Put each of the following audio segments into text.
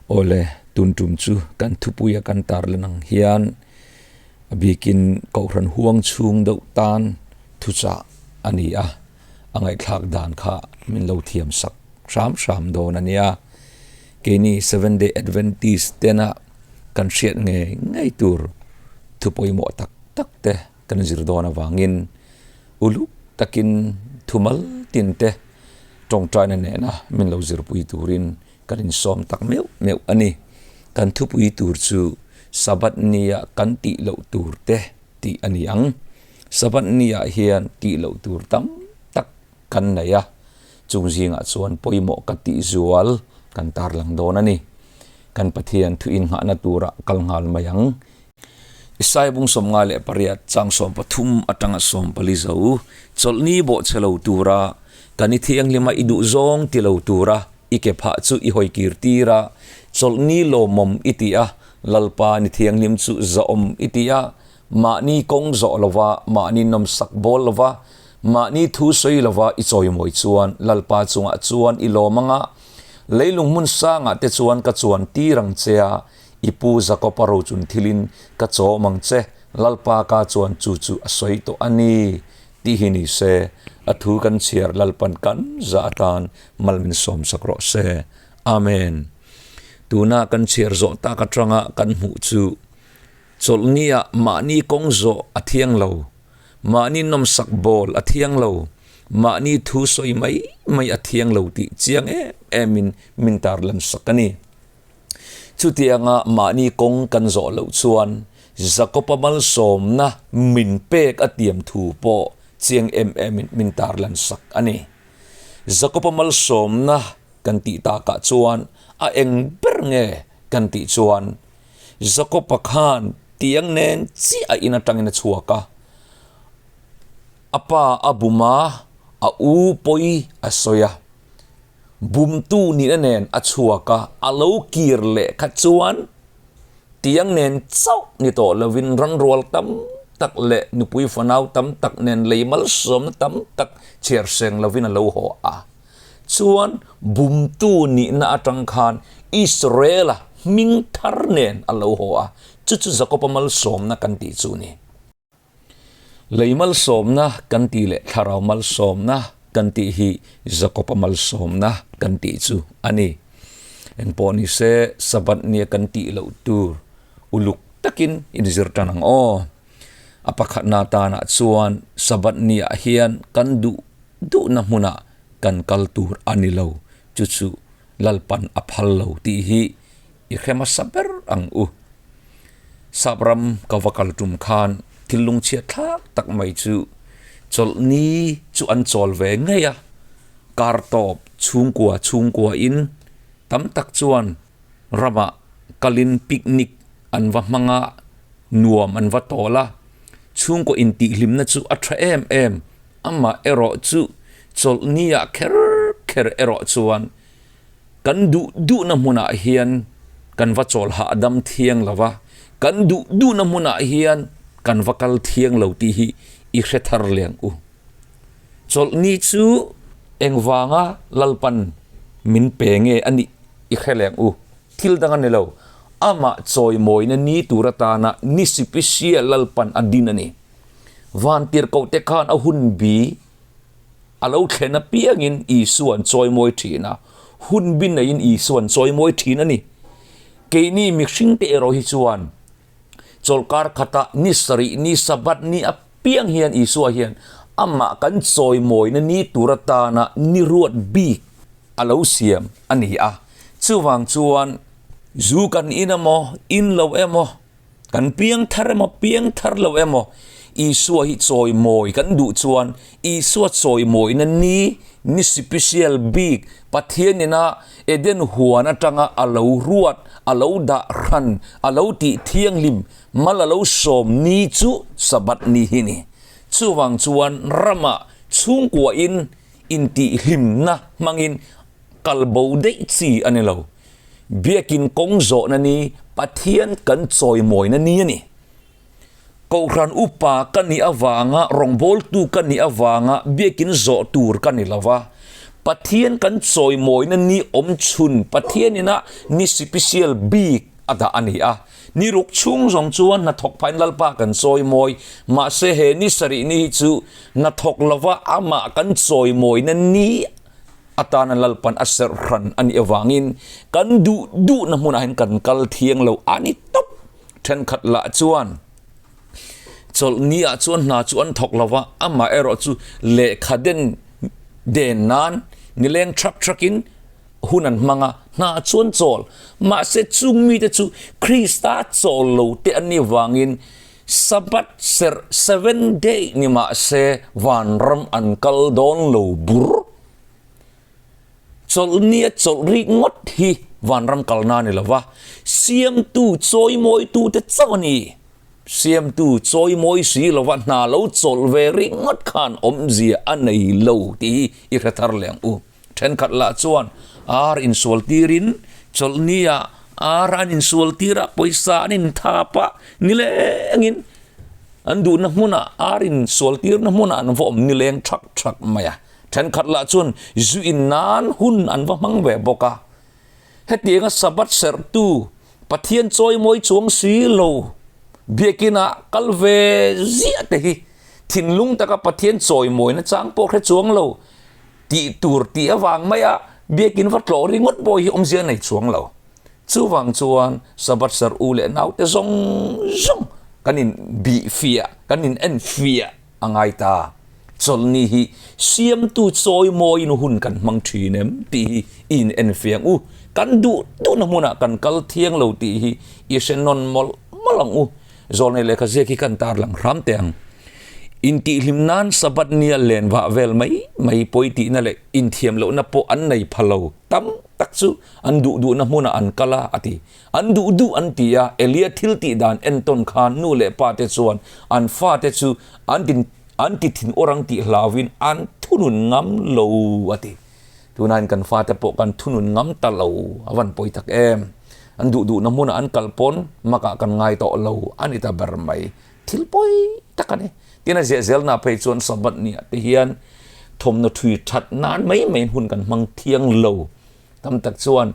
Awle, tun tum chu kan thupuia kan tarlan ang hian a bikin Kohhran huang chhung deuh tan thuchah a ni a, a ngaihthlak dan kha min lo thiam sak hram hram dawn a nia. Keini Seventh Day Adventist tena kan hriat ngei ngei tur thu pawimawh tak tak te kan zir dawn avangin uluk takin thumal tin te tawngtaina nena min lo zirpui turin kan insawm tak meuh meuh a ni. Kan thupui tur chu Sabbath nia kan tih loh tur te tih a ni ang. Sabbath niah hian tih loh tur tam tak kan nei a, chung zingah chuan pawimawh ka tih zual kan tarlang dawn a ni. Kan Pathian thu innghahna turah kal nghal mai ang. Isaiah bung 58 chang 13 atanga 14 zo, Chawlhni bawh che lo tura kan i thianghlima i duh zawng ti lo tura i ke phah chu i hawi kir tir a, chawlhni lawmawm i ti a, Lalpa ni thianghlim chu zahawm i ti a, mahni kawng zawh lova, mahni nawmsak bawl lova, mahni thu sawi lova i chawimawi chuan Lalpa chungah chuan i lawm ang a, leilung hmun sangah te chuan ka chuan tir ang che a, I pu Jakob-a rochun thilin ka chawm ang che, Lalpa ka chuan chu chu a sawi tawh a ni, tih hi ni se, a thu kan chhiar Lalpan kan zah atan mal min sawmsak rawh se. Amen. Tuna kan chhiar zawh tak atanga kan hmuh chu, Chawlhnia mahni kawng zawh a thiang lo, mahni nawmsak bawl a thiang lo, mahni thu sawi mai mai a thiang lo tih chiang em emin min tarlansak a ni. Chutianga mahni kawng kan zawh loh chuan Jakob-a malsawmna min pek a tiam thu pawh chiang em emin min tarlan sak a ni. Jakob-a malsawmna kan tih takah chuan a eng ber nge kan tih chuan Jakob-a khan tiang nen chiah a in atangin a chhuak a, a pa a bum a, a u pawi a sawi a. Bumtu nihna nen a chhuak a, a lo kir leh kha chuan tiang nen chauh ni tawh lovin ranrual tam tak leh nupui fanau tam tak nen lei malsawmna tam tak chhiar seng lovin a lo haw a. Chuan bumtu nihna atang khan Israela hming thar nen a lo haw a, chu chu Jakoba malsawmna kan tih chu a ni. Lei malsawmna kan tih leh thlarau malsawmna kan tih hi Jakob-a malsawmna kan tih chu a ni. Engpawh ni se, Sabbath nia kan tih loh tur uluk takin inzir tan ang aw. A pakhatna tanah chuan Sabbath niah hian kan duh duhna hmunah kan kal tur a ni lo, chu chu Lalpan a phal lo tih hi i hre hmasa ber ang u. Sapram ka va kal tum khan thil lungchhiat thlak tak mai chu chawlhni chu an chawl ve ngei a, kar tawp chhungkua chhungkua in tam tak chuan ramah kalin picnic an va hmang a, nuam an va tawl a, chhungkaw intihhlimna chu a tha em em, amah erawh chu chawlhni ah kher kher erawh chuan Kan duh duhna hmunah hian kan va chawl hahdam thiang lo va, kan duh duhna hmunah hian kan va kal thiang lo tih hi i hre thar leng u. Chawlhni chu engvanga Lalpan min pe nge a nih i hre leng u. Thil dang a ni lo, amah chawimawina ni tur atana ni sipisia Lalpan a din a ni. Vantirhkohte khan a hun bi A lo thlen apiangin Isua an chawimawi thin a, hun bi neiin Isua an chawimawi thin a ni. Keini mihringte erawh hi chuan chawlhkar khata ni sarih, ni Sabbath ni apiang hian Isua hian amah kan chawimawina ni tur atana ni ruat bik a lo siam a ni a. Chuvang chuan zu kan in emaw, in lo emaw, Kan piang thar emaw, piang thar lo emaw, Isua hi chawimawi kan duh chuan Isua chawimawina ni, ni sipisial bik, Pathian ina Eden huan atanga a lo ruat, a lo dah hran, a lo tih thianghlim, mal a lo sawm ni chu Sabbath ni hi ni. Chuvang chuan ramah chhungkuain intihhlimna hmangin kal bo daih chi a ni lo. Biakin kawng zawhna ni Pathian kan chawimawina ni a ni. Kohhran upa ka nih avanga, rawngbawltu ka nih avanga biakin zawh tur ka ni lo va. Pathian kan chawimawina ni awm chhun Pathian ina ni sipisial bik a dah a ni a. Ni ruk chhung zawng chuan hnathawk phain Lalpa kan chawimawi. Mahse he ni sarih ni hi chu hnathawk lova amah kan chawimawina ni atana Lalpan a serh hran a nih avangin kan duh duhna hmunah hian kan kal thiang lo a ni tawp. Thenkhat lah chuan chawlhni ah chuan hna chu an thawk lo va, amah erawh chu lehkha den den nan nileng thak thak in hun an hmang a, hna chu an chawl. Mahse chung mite chu Krista chawl lo te an nih vangin Sabbath serh seven day ni mahse vanram an kal dawn lo bur. Chawlhnia chawlh rik ngawt hi vanram kalna a ni lo va, siamtu chawimawitute chauh a ni. Siamtu chawimawi si lova hna lo chawlh ve rik ngawt khan awmzia a nei lo tih hi i hre thar leh ang u. Thenkhat lah chuan ar insual tirin chawlhnia ar an insual tir a, pawisa an inthap a, nilengin an duhna hmunah ar insual tirna hmunah an va awm nileng thak thak mai a. Thenkhat lah chuan zu in nan hun an va hmang ve bawk a. Hetianga Sabbath serhtu Pathian chawimawi chuang si lo biakinah kal ve ziah te hi thinlung taka Pathian chawimawina chang pawh hre chuang lo tih tur tih avang maia biakin va tlawh ringawt pawh hi awmzia nei chuang lo. Chuvang chuan Sabbath serh u leh naute zawng zawng kan in bih fiah, kan in en fiah A ngai ta. Chawlhni hi siamtu chawimawiin hun kan hmang thin em tih hi i in en fiang u. Kan duh duhna hmunah kan kal thiang lo tih hi i hre nawn mawlh mawlh ang u. Zawlnei lehkha ziak hi kan tarlang hram teh ang. Intihhlim nan Sabbath nia len vah vel mai mai pawi tihna leh inthiam lohna pawh an nei pha lo tam tak chu an duh duhna hmunah an kal a, a ti. An duh duh an ti a, Elia thil tih dan entawn khan nu leh pa te chuan an fate chu an tin an ti thin awr ang tih hlauin an thunun ngam lo a ti. Tunain kan fate pawh kan thunun ngam ta lo a van pawi tak em. An duh duhna hmunah an kal pawn makah kan ngai tawh lo a ni ta ber mai. Thil pawi tak a ni. Tin a ziah zelna phei chuan Sabbath niah te hian thawmhnaw thui that nan mai mai hun kan hmang thiang lo. Tam tak chuan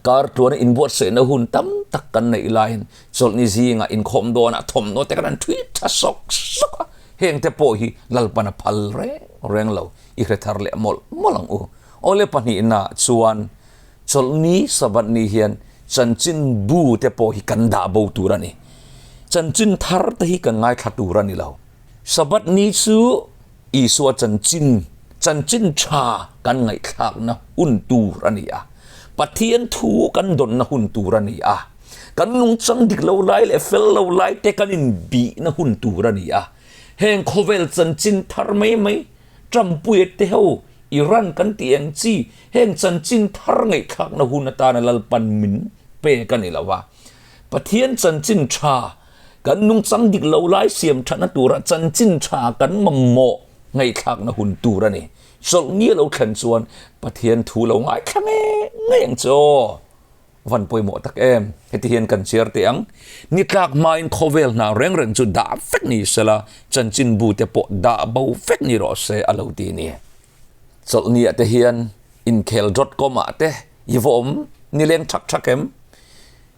kar tluana inbuatsaihna hun tam tak kan neih laiin chawlhni zingah inkhawm dawnah thawmhnaw te kan han thui tha sawk sawk a, heng te pawh hi Lalpan a phal reng reng lo, i hre thar leh mawlh mawlh ang u. Awle pahnihna chuan chawlhni Sabbath ni hian chanchin bu te pawh hi kan dah bo tur a ni. Chanchin thar te hi kan ngaithla tur a ni lo. Sabbath ni chu Isua chanchin, chanchin tha kan ngaihthlakna hun tur a ni a. Pathian thu kan dawnna hun tur a ni a. Kan nungchang dik lo lai leh fel lo lai te kan inbihna hun tur a ni a. Heng khawvel chanchin thar mai mai, Trumpuia te ho, Iran kan tih ang chi, heng chanchin thar ngaihthlakna hun atana Lalpan min pek a ni lo a. Pathian chanchin tha Kan nungchang dik lo lai siam thatna tura chanchin tha kan mamawh ngaihthlakna hun tur a ni. Chawlhni a lo thlen chuan Pathian thu lo ngaithla ngei ngei ang che aw. Van pawimawh tak em. Heti hian kan chhiar teh ang. Ni tlak hmain khawvel hna reng reng chu dah vek ni sela, chanchin bu te pawh dah bo vek ni rawh se a lo ti ni. Chawlhni ah te hian inkhel dot com ah te i va awm nileng thak thak em?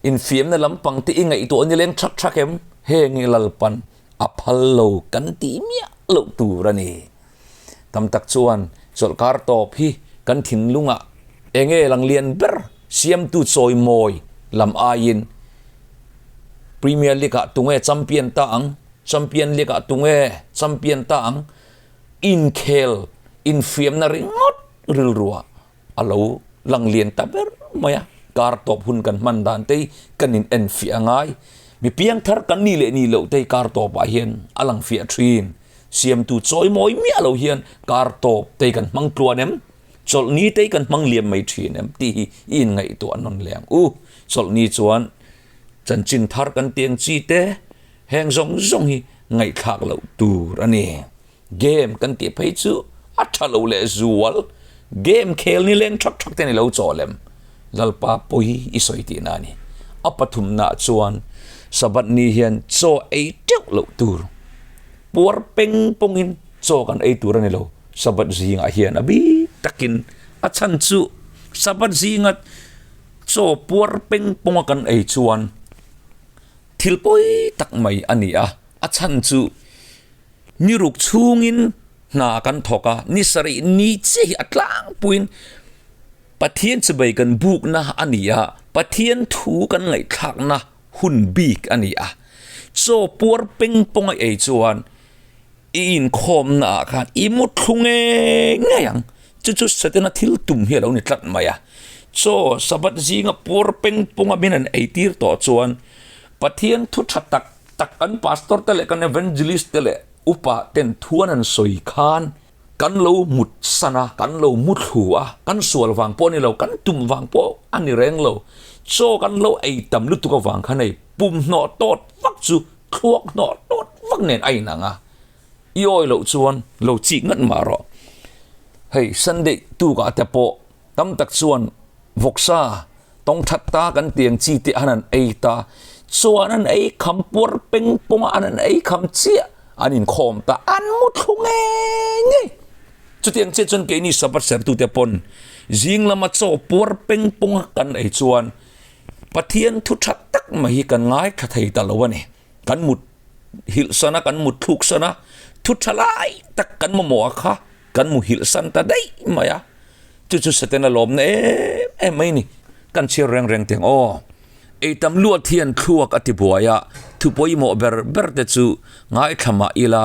Infiamna lampang te i ngaihtuah nileng thak thak em? Heng hi Lalpan a phal lo kan tih miah loh tur a ni. Tam tak chuan chawlhkar tawp hi kan thinlungah enge lang lian ber siamtu chawimawi lam aiin Premier League ah tunge champion ta ang, Champion League ah tunge champion ta ang, inkhel infiamna ringawt rilruah a lo lang lian ta ber mai a, kar tawp hun kan hman dan te hi kan in en fiah a ngai, mi piangthar kan nih leh nih loh te hi kar tawpah hian a lang fiah thin, siamtu chawimawi miah lo hian kar tawp te hi kan hmang tluan em, chawlhni te hi kan hmang liam mai thin em tih hi i inngaihtuah nawn leh ang u, chawlhni chuan chanchin thar kan tiang chi te heng zawng zawng hi ngaihthlak loh tur a ni. Game kan tih phei chu a tha lo leh zual. Game khel ni leng thak thak ten i lo chaw lem. Lalpa pawi i sawi tihna a ni. A pathumnaah chuan Sabbath ni hian chaw ei teuh loh tur. Puar peng pawngin chaw kan ei tur a ni lo. Sabbath zingah hian a bik takin A chhan chu Sabbath zinga chaw puar peng pawnga kan ei chuan thil pawi tak mai a ni a. A chhan chu ni ruk chhungin hna kan thawk a, ni sarih ni chiah hi a tlangpuiin Pathian chibai kan bukna a ni a, Pathian thu kan ngaihthlakna hun bik a ni a. Chaw puar peng pawnga ei chuan i inkhawmna ah khan i mu thlu ngei ngei ang. Chu chu Setana thil tum hi a lo ni tlat mai a. Chaw Sabbath zinga puar peng pawnga min an ei tir tawh chuan Pathian thu tha tak tak kan pastor te leh kan evangelist te leh upa ten thu an han sawi khan Kan lo mut san a, kan lo mu thlu a, kan sual vang pawh a ni lo, kan tum vang pawh a ni reng lo. Chaw kan lo ei tam lutuk avang khan hei pum hnawh tawt vak chu thluak hnawh tawt vak nen a inang a, i awi loh chuan lo chik ngat mah rawh. Hei Sunday tukah te pawh tam tak chuan vawksa tawng that ta kan tiang chi te an han ei ta, chuan an ei kham puar peng pawng a, an han ei kham chiah an inkhawm ta, an mu thlu ngei ngei. Chutiang chiah chuan keini Sabbath sertute pawn zing lama chaw puar peng pawng a kan ei chuan Pathian thu tha tak mai hi kan ngaithla thei ta lo a ni. Kan mut hilh san a, kan mut thluk san a, thu tha lai tak kan mamawh a kha kan mu hilh san ta daih mai a. Chu chu Setana lawmna em em mai ni. Kan chhiar reng reng teng aw. Ei tam luat hian thluak a ti buai a, thu pawimawh ber ber te chu ngaithla mah ila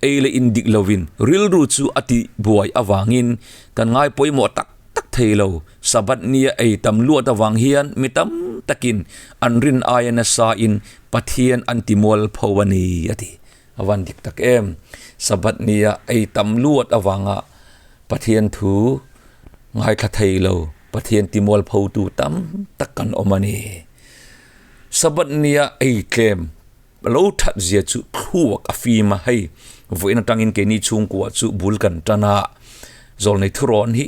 ei leh in dik lovin rilru chu a ti buai avangin kan ngai pawimawh tak tak thei lo. Sabbath nia ei tam luat avang hian mi tam takin an rin aia nasa in Pathian an ti mual pho a ni a ti. A van dik tak em. Sabbath nia ei tam luat avanga Pathian thu ngaithla thei lo, Pathian timualphotu tam tak kan awm a ni. Sabbath nia ei tlem lo that zia chu thluak a fim a, hei vawiin atangin keini chhungkua chu bul kan tan a, zawlnei thurawn hi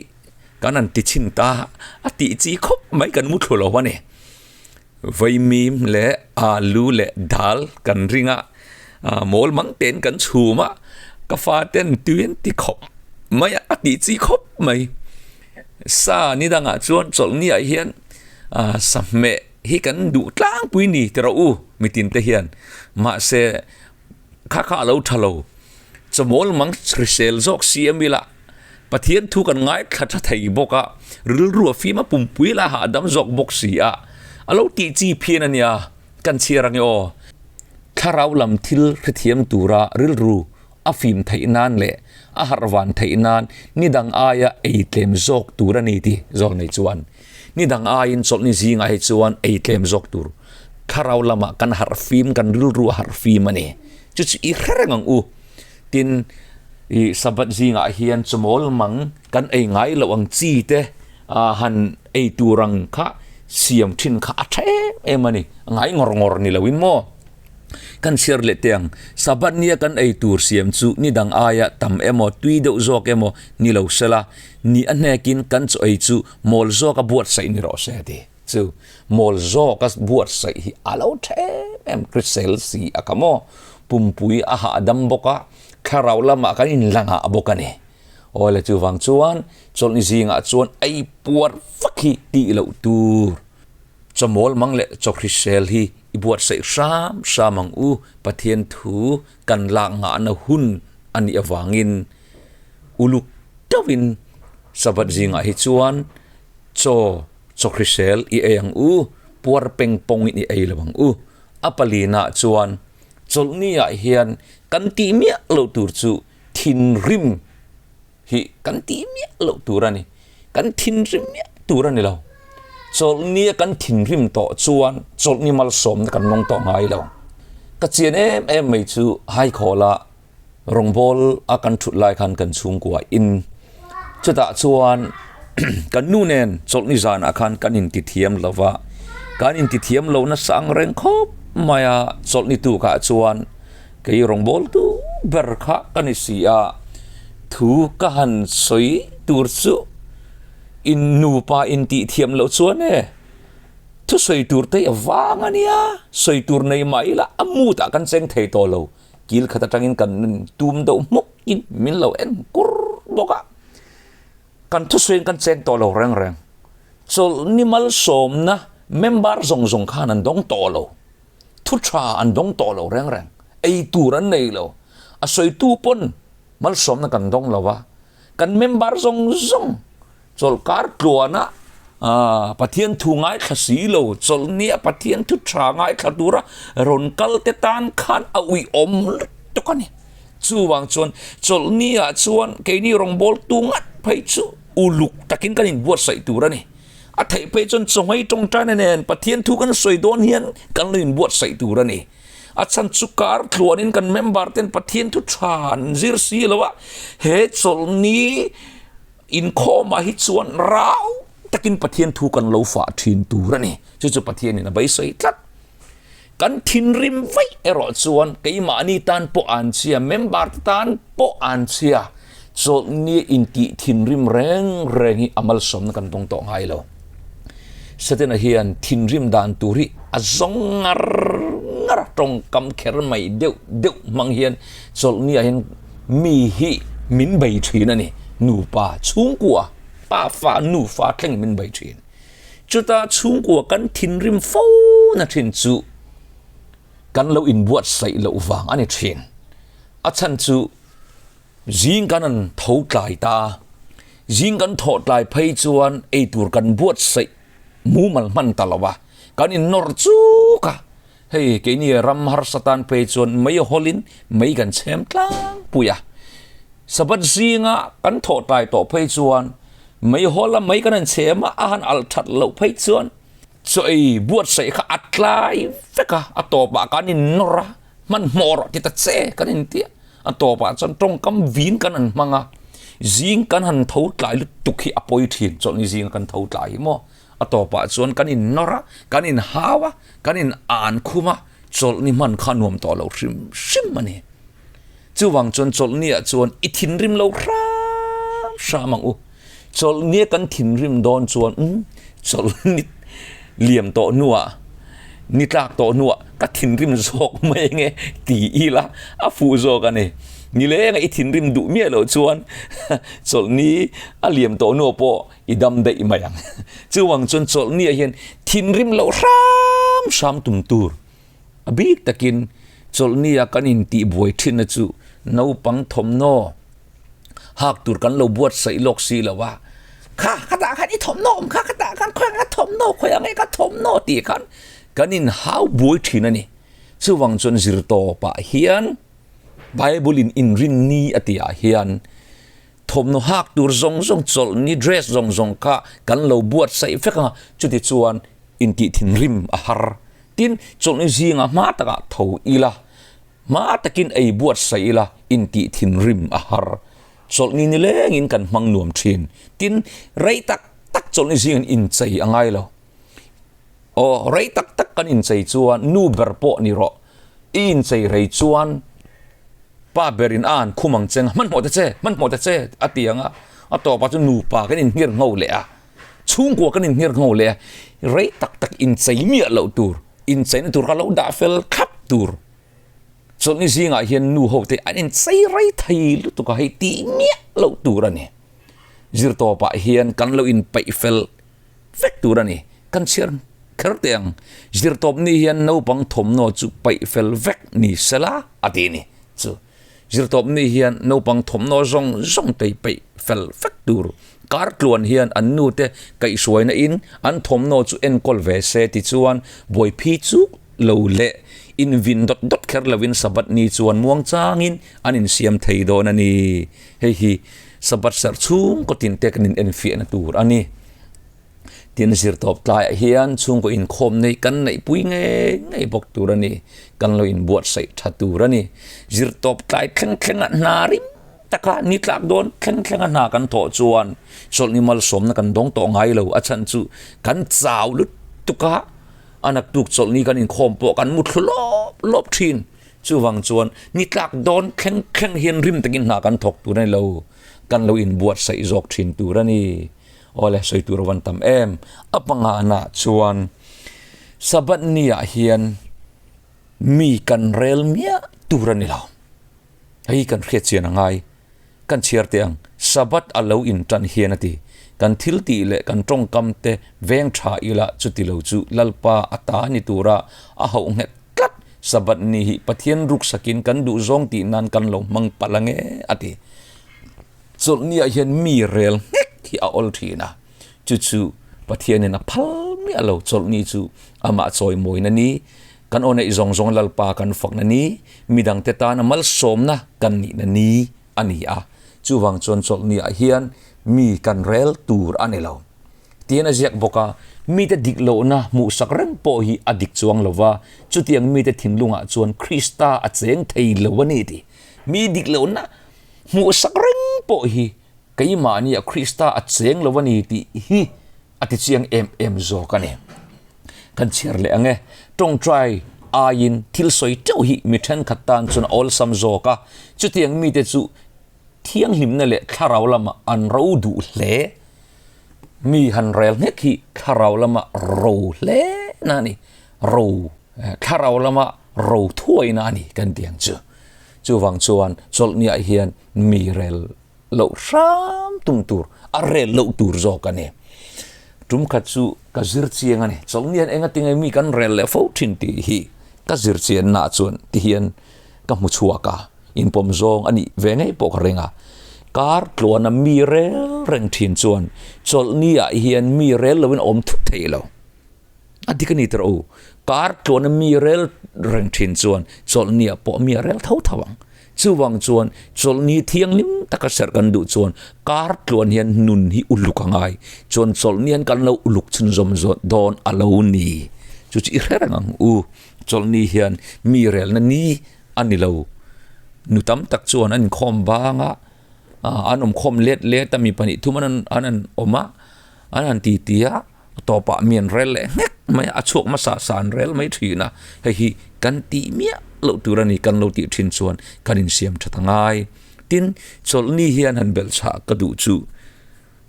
kan han ti chhin ta a tih chi khawp mai kan mu thlu lo a ni. Vaimim leh alu leh dal kan ring a, mawl mang tein kan chhum a, ka fa ten tui an ti khawp mai a, a tih chi khawp mai. Sa ni dangah chuan chawlhni ah hian sahmeh hi kan duh tlangpui ni ti rawh u mitin te hian mahse kha kha a lo tha lo. Chawmawl mang hrisel zawk si a mila. Pathian thu kan ngaithla tha thei bawk a, rilru a fim a pumpui la hahdam zawk bawk si a, a lo tih chi phian a nia, kan chhiar ange aw. Thlarau lam thil hrethiam tura rilru a fim theih nan leh a harh van theih nan ni dang aia ei tlem zawk tur a ni ti zawk nei chuan ni dang aiin chawlhni zingah hi chuan ei tlem zawk tur thlarau lamah kan harh fim kan rilru a harh fim a ni. Chu chu i hre reng ang u. Tin, i Sabbath zingah hian chawmawl mang kan ei ngai loh ang chi te han ei tur ang kha siam thin kha a tha em em a ni. Ngai ngawr ngawr ni loin maw? Kan chhiar leh teh ang, Sabbath nia kan ei tur siam chu ni dang aia tam emaw, tui deuh zawk emaw ni lo sela, ni a hnekin kan chaw ei chu mawl zawka buatsaih ni rawh se a ti. Chu mawl zawka buatsaih hi a lo tha em em, hrisel si a ka maw? Pumpui a hahdam bawk a, thlarau lamah kan inla ngah bawk a ni. Awle chuvang chuan chawlhni zingah chuan ei puar vak hi tih loh tur. Chawmawl mang leh chawhrisel hi i buatsaih hram hram ang u, Pathian thu kan lak ngahna hun a nih avangin uluk deuhin Sabbath zingah hi chuan chaw chawhrisel i ei ang u, puar peng pawngin i ei lo ang u. A palina chuan chawlhni ah hian kan tih miah loh tur chu thinrim hi kan tih miah loh tur a ni. Kan thinrim miah tur a ni lo. Chawlhni a kan thinrim tawh chuan chawlhni malsawmna kan nawng tawh ngai lo. Ka chian em em mai chu Haikhawla Rawngbâwl a kan ṭhut lai khan kan chhungkua in chutah chuan kan nu nen chawlhni zanah khan kan inti thiam lo va, kan inti thiam lo nasa ang reng khawp mai a, chawlhni tukah chuan kei rawngbâwl tu ber kha ka ni si a, thu ka han sawi tur chu in nupa intih thiam loh chuan e. Thusawi tur te hi a vang a nia, sawi tur nei mah ila a mood ah kan cheng thei tawh lo. Kil khat atangin kan tum deuh hmuk in min lo en kur bawk a. Kan thusawiin kan cheng tawh lo reng reng. Chawlhni malsawmna member zawng zawng khan an dawng tawh lo. Thu tha an dawng tawh lo reng reng. Ei tur an nei lo. A sawitu pawn malsawmna kan dawng lo a. Kan member zawng zawng chawlhkar tluana Pathian thu ngaithla si lo, chawlhnia Pathian thu tha ngaithla tura rawn kal te tan khan a uiawm lutuk a ni. Chuvang chuan chawlhniah chuan keini rawngbawltu ngat phei chu uluk takin kan inbuatsaih tur a ni. A theih phei chuan chawhmei tawngtaina nen Pathian thu kan sawi dawn hian kan lo inbuatsaih tur a ni. A chhan chu kar tluanin kan member ten Pathian thu tha an zir si lo a, he chawlhni inkhawmah hi chuan rau takin Pathian thu kan lo fah thin tur a ni. Chu chu Pathianin a beisei tlat. Kan thinrim vaih erawh chuan keimahni tan pawh an chhia, member te tan pawh an chhia. Chawlhni intih thinrim reng reng hi a malsawmna kan dawng tawh ngai lo. Setana hian thinrim dan tur hi a zawng ngar ngar a, tawngkam kher mai deuh deuh hmang hian chawlhniah hian mi hi min bei thin a ni. Nupa chhungkua, pafa, nufa thlengin min bei thin. Chuta chhungkua kan thinrim fo na thin chu kan lo inbuatsaih loh vang a ni thin. A chhan chu zing kan an tho tlai ta a, zing kan thawh tlai phei chuan eitur kan buatsaih mumal hman ta lo a, kan innawr chuk a. Hei keini ram harsa tan phei chuan mei hawlin mei kan chhem tlangpui a. Sabbath zinga kan thawh tlai tawh phei chuan mei hawla mei kan han chhem a, a han alh that loh phei chuan chaw ei buatsaih kha a tlai vek a, a tawpah kan innawr a, hmanhmawh rawh ti ta che kan inti a, a tawpah chuan tawngkam vin kan han hmang a, zing kan han tho tlai lutuk hi a pawi thin, chawlhni zinga kan tho tlai hi maw. A tawpah chuan kan innawr a, kan inhau a, kan in an khum a, chawlhni hman kha nuam tawh lo hrim hrim a ni. Chuvang chuan chawlhniah chuan i thinrim lo hram hram ang u. Chawlhnia kan thinrim dawn chuan umm chawlhni liam tawh hnuah, ni tlak tawh hnuah ka thinrim zawk mai ange ti ila a fuh zawk a ni. Nilenga i thinrim duh miah loh chuan chawlhni a liam tawh hnuah pawh I dam daih mai ang. Chuvang chuan chawlhniah hian thinrim loh hram hram tum tur. A bik takin chawlhnia kan intihbuai thinna chu naupang thawmhnaw hak tur kan lo buatsaih lawk si lo a. Kha khatah khan i thawmhnaw awm kha, khatah khan khawiah ka thawmhnaw, khawiah nge ka thawmhnaw tih khan kan inhau buai thin a ni. Chuvang chuan zirtawpah hian Bible in inrinni a tihah hian Thawmhnaw hak tur zawng zawng, chawlhni dress zawng zawng kha kan lo buatsaih vek ang a, chuti chuan intih thinrim a har. Tin, chawlhni zingah hma takah tho ila, hma takin ei buatsaih ila, intih thinrim a har. Chawlhni nilengin kan hmang nuam thin. Tin, rei tak tak chawlhni zingin inchei a ngai lo. Aw, rei tak tak kan inchei chuan nu ber pawh ni rawh. I inchei rei chuan pa berin a han khum ang che nga, hmanhmawh ta che, hmanhmawh ta che a ti ang a. A tawpah chuan nupa kan inhngir ngho leh a, chhungkua kan inhngir ngho leh a. Rei tak tak inchei miah loh tur, incheina tur kha lo dah fel thlap tur. Chawlhni zingah hian nu ho te an inchei rei thei lutuk a, hei tih miah loh tur a ni. Zirtawpah hian kan lo inpeih fel vek tur a ni. Kan chhiar kher teh ang. Zirtawpni hian naupang thawmhnaw chu paih fel vek ni sela a ti ni. Chu zirtawpni hian naupang thawmhnaw zawng zawng te paih fel vek tur. Kar tluan hian an nute kaihhruaina in an thawmhnaw chu enkawl ve se tichuan buaiphi chuk lo leh invin dawt dawt kher lovin Sabbath ni chuan muangchangin an insiam thei dawn a ni. Hei hi Sabbath serh chhungkaw tinte kan inenfiahna tur a ni. Tin, zirtawp tlaiah hian chhungkaw inkhawm nei kan neihpui ngei ngei bawk tur a ni. Kan lo inbuatsaih tha tur a ni. Zirtawp tlai thleng thlenga hna rim taka ni tlak dawn thleng thlenga hna kan thawh chuan chawlhni malsawmna kan dawng tawh ngai lo. A chhan chu kan chau lutuk a, a naktuk chawlhni kan inkhawm pawh kan muthlu lawp lawp thin. Chuvang chuan ni tlak dawn thleng thleng hian rim takin hna kan thawk tur a ni lo, kan lo inbuatsaih zawk thin tur a ni. Awle, sawi tur a van tam em. A pangana chuan Sabbath niah hian mi kan rel miah tur a ni lo. Hei kan hriat chian a ngai. Kan chhiar teh ang. Sabbath a lo intan hian a ti. Kan thil tih leh kan tawngkam te veng tha ila chuti lo chu Lalpa a ta ni tura a hauh nghet tlat. Sabbath ni hi Pathian ruksakin kan duh zawng tih nan kan lo hmang palh ange a ti. Chawlhni ah hian mi rel nghek hi a awl thin a, chu chu Pathianin a phal miah lo. Chawlhni chu amah chawimawina ni, kan aw neih zawng zawng Lalpa kan fakna ni, midangte tana malsawmna kan nihna ni a ni a. Chuvang chuan chawlhni ah hian mi kan rel tur a ni lo. Tiin a ziak bawk a, mite dik lohna hmuhsak reng pawh hi a dik chuang lo va, chutiang mite thinlungah chuan Krista a cheng thei lo a ni tih. Mi dik lohna Hmuhsak reng pawh hi keimahnia Krista a cheng lo a ni tih hi a ti chiang em em zawk a ni. Kan chhiar leh ang e, tawngtai aiin thil sawi teuh hi mi thenkhat tan chuan a awlsam zawk a, chutiang mite chu thianghlimna leh thlarau lamah an ro duh hle. Mi han rel nghek hi thlarau lama ro hle na a ni, ro thlarau lama ro thuaina a ni kan ti ang chu. Chuvang chuan chawlhniah hian mi rel loh hram tum tur, a rel loh tur zawk a ni. Tum khat chu ka zir chiang a ni. Chawlhni hian enga tinge mi kan rel leh fo thin tih hi ka zir chiannaah chuan ti hian ka hmu chhuak a, inpawm zawng a nih ve ngei pawh ka ring a. Kar tluana mi rel reng thin chuan chawlhniah hian mi rel loin a awm thut thei lo. A dik a ni tawh u. Kar tluana mi rel reng thin chuan chawlhniah pawh mi a rel tho tho ang. Chuvang chuan chawlhni thianghlim taka serh kan duh chuan kar tluan hian nun hi uluk a ngai. Chuan chawlhni hian kan lo uluk chhunzawm zawt dawn a lo ni. Chu chu i hre reng ang u. Chawlhni hian mi relna ni a ni lo. Nu tam tak chuan an inkhawm bang a, an awmkhawm let let a, mi pahnih thum an an awm a, an han titi a. A tawpah mi an rel leh nghek mai a, a chhuak hmasa sa an rel mai thin a, hei hi kan tih miah loh tur a ni, kan lo tih thin chuan kan insiam that a ngai. Tin, chawlhni hian han belh chhah ka duh chu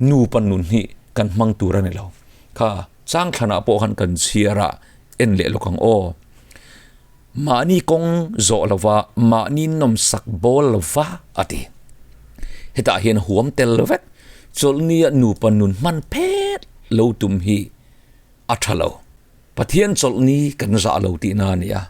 nupa nun hi kan hmang tur a ni lo. Kha changthlanah pawh khan kan chhiar a, en leh lawk ang aw. Mahni kawng zawh lova, mahni nawmsak bawl lova a ti. Hetah hian huam tel vek chawlhnia nupa nun hman phet lo tum hi a tha lo. Pathian chawlhni kan zah lo tihna a ni a.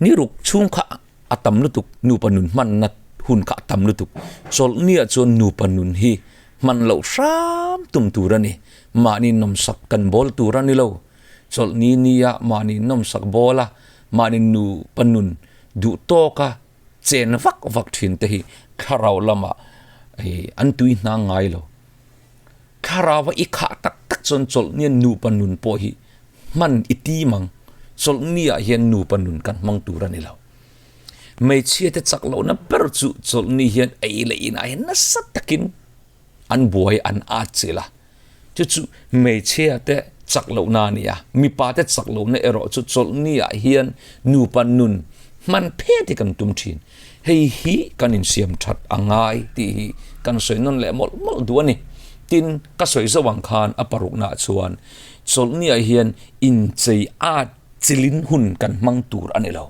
Ni ruk chhung kha a tam lutuk, nupa nun hmanna hun kha a tam lutuk. Chawlhniah chuan nupa nun hi hman loh hram tum tur a ni. Mahni nawmsak kan bawl tur a ni lo. Chawlhni nia mahni nawmsak bawl a, mahni nupa nun duh tawka chen vak vak thin te hi thlarau lamah an tui hnang ngai lo. Thlarau a i khah tak tak chuan chawlhnia nupa nun pawh hi hman i tim ang. Chawlhniah hian nupa nun kan hmang tur a ni lo. Hmeichhia te chak lohna ber chu chawlhni hian ei leh inah hian nasa takin an buai an at chilh a. Chu chu hmeichhia te chak lohna a ni a, mipa te chak lohna erawh chu chawlhni ah hian nupa nun hman phet hi kan tum thin. Hei hi kan insiam that a ngai tih hi kan sawi nawn leh mawlh mawlh duh a ni. Tin, ka sawi zauh ang khan a parukna ah chuan chawlhni ah hian inchei at chilin hun kan hmang tur a ni lo.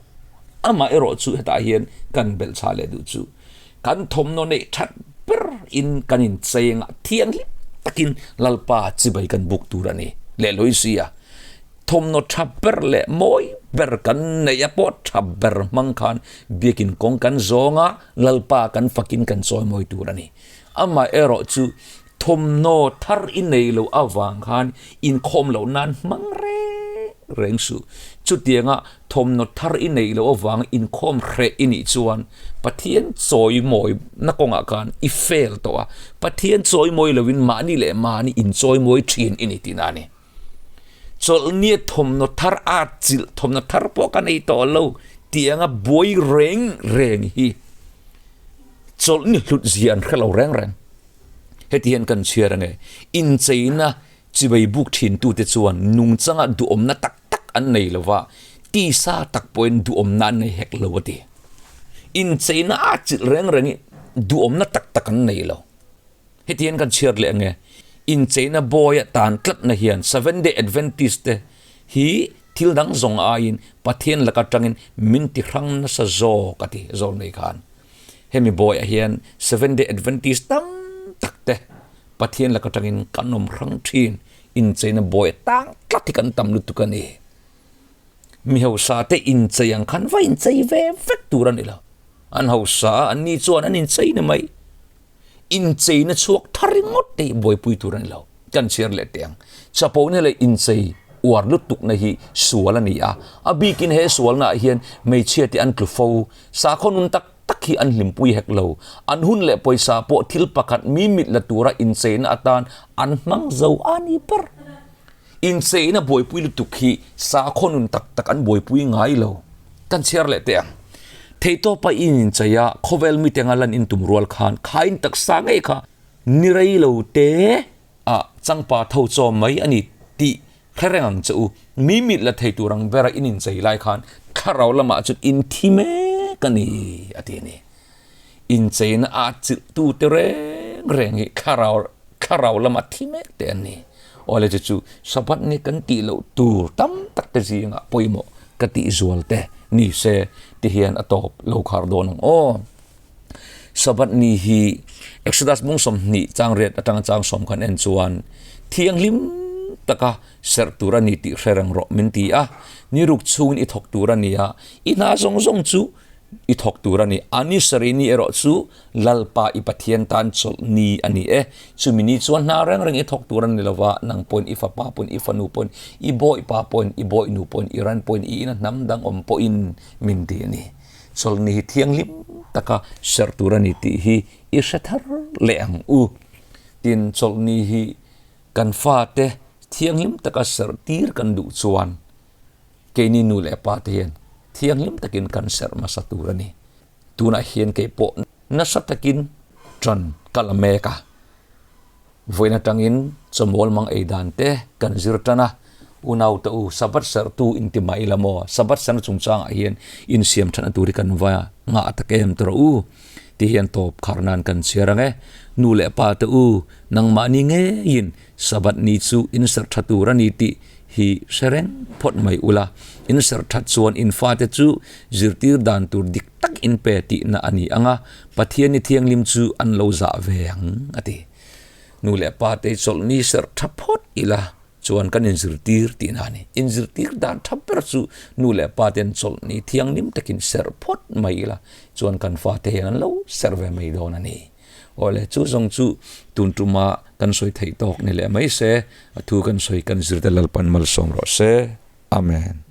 Amah erawh chu hetah hian kan belhchhah leh duh chu Kan thawmhnaw neih that ber in kan incheng a, thianghlim takin Lalpa chibai kan buk tur a ni leh lawi si a. Thawmhnaw tha ber leh mawi ber kan neih a pawh tha ber hmang khan biakin kawng kan zawng a, Lalpa kan fakin kan chawimawi tur a ni. Amaherawh chu thawmhnaw thar i nei loh avang khan inkhawm loh nan hmang reng reng suh. Chutianga thawmhnaw thar i neih loh avang inkhawm hreh i nih chuan Pathian chawimawi na kawngah khan i fail tawh a, Pathian chawimawi loin mahni leh mahni inchawimawi thin i ni tihna a ni. Chawlhnia thawmhnaw thar a chilh thawmhnaw thar pawh ka nei tawh lo tianga buai reng reng hi chawlhni hlut zia an hre lo reng reng. Heti hian kan chhiar ange, incheina chibai buk thintute chuan nungchanga duhawmna tak tak an nei lo va, tisa tak pawhin duhawmna an nei hek lo a ti. Incheina a chilh reng rengin duhawmna tak tak an nei lo. Heti hian kan chhiar leh ange, incheina bawia tan tlatna hian Seventh Day Adventist te hi thil dang zawng aiin Pathian laka tangin min ti hrang nasa zawk a ti, Zawlnei khan. Hemi bawiah hian Seventh Day Adventist tam tak te Pathian laka tangin kan awm hrang thin. Incheina buai tang tlat hi kan tam lutuk a ni. Mi hausa te inchei ang khan va inchei ve vek tur a ni lo. An hausa a, an ni chuan an inchei ni mai. Incheina chhuak thar ringawt te hi buaipui tur a ni lo. Kan chhiar leh teh ang. Chapona leh inchei uar lutukna hi sual a ni a. A bikin he sualnaah hian hmeichhia te an tlu fo. Sakhaw nun tak tak hi an hlimpui hek lo. An hun leh pawisa pawh thil pakhat mi mit la tura incheina atan an hmang zo a ni ber. Incheina buaipui lutuk hi sakhaw nun tak tak an buaipui ngai lo. Kan chhiar leh teh ang. Theihtawpa i inchei a, khawvel mite anga lan intum rual khan khain taksa ngei kha ni rei lo te ah changpa tho chawm mai a ni tih hre reng ang che u. Mi mit la thei tur ang bera in inchei lai khan thlarau lamah chuan in thi mek a ni a ti a ni. Incheina a chilhtu te reng reng hi thlarau thlarau lama thi mek te an ni. Awle chu chu Sabbath ni kan tih loh tur tam tak te zingah pawimawh ka tih zual te ni se ti hian a tawp lo khar dawn ang aw. Sabbath ni hi Exodus bung 20 chang riat atanga chang sawm khan en chuan thianghlim taka serh tur a ni tih hre reng rawh min ti a, ni ruk chhungin i thawk tur a ni a, i hna zawng zawng chu i thawk tur a ni. A ni sarih ni erawh chu Lalpa i Pathian tan chawlh ni a ni e. Chumi ni chuan hna reng reng i thawk tur a ni lova, nang pawhin i fapa pawhin i fanu pawhin i bawipa pawhin i bawihnu pawhin i ran pawhin i ina hnam dang awm pawhin min ti a ni. Chawlh ni hi thianghlim taka serh tur a ni tih hi i hre thar leh ang u. Tin, chawlh ni hi kan fate thianghlim taka serh tir kan duh chuan keini nu leh pa te hian thianghlim takin kan serh hmasa tur a ni. Tunah hian kei pawh nasa takin ṭan ka la mek a, vawiin atangin chawmawl mang ei dan te kan zir ṭan a, unaute u Sabbath serhtu inti mah ila maw, Sabbath serhna chungchangah hian insiam ṭhatna tur hi kan va ngah tak em tawh rawh u ti hian tawp khar nan kan chhiar ang e. Nu leh pa te u, nangmahni ngeiin Sabbath ni chu inserh ṭha tur a ni tih hi hre reng phawt mai ula, in serh that chuan in fate chu zirtir dan tur dik tak in pe tihna a ni ang a, Pathian ni thianghlim chu an lo zah ve ang, a ti. Nu leh pa te chawlhni serh tha phawt ila chuan kan inzirtir tihna a ni. Inzirtir dan tha ber chu nu leh pa ten chawlhni thianghlim takin serh phawt mai ila chuan kan fate hian an lo serh ve mai dawn a ni. Awle, chu zawng chu tun tuma kan sawi theih tawk ni leh mai se, a thu kan sawi kan zir te Lalpan malsawm rawh se. Amen.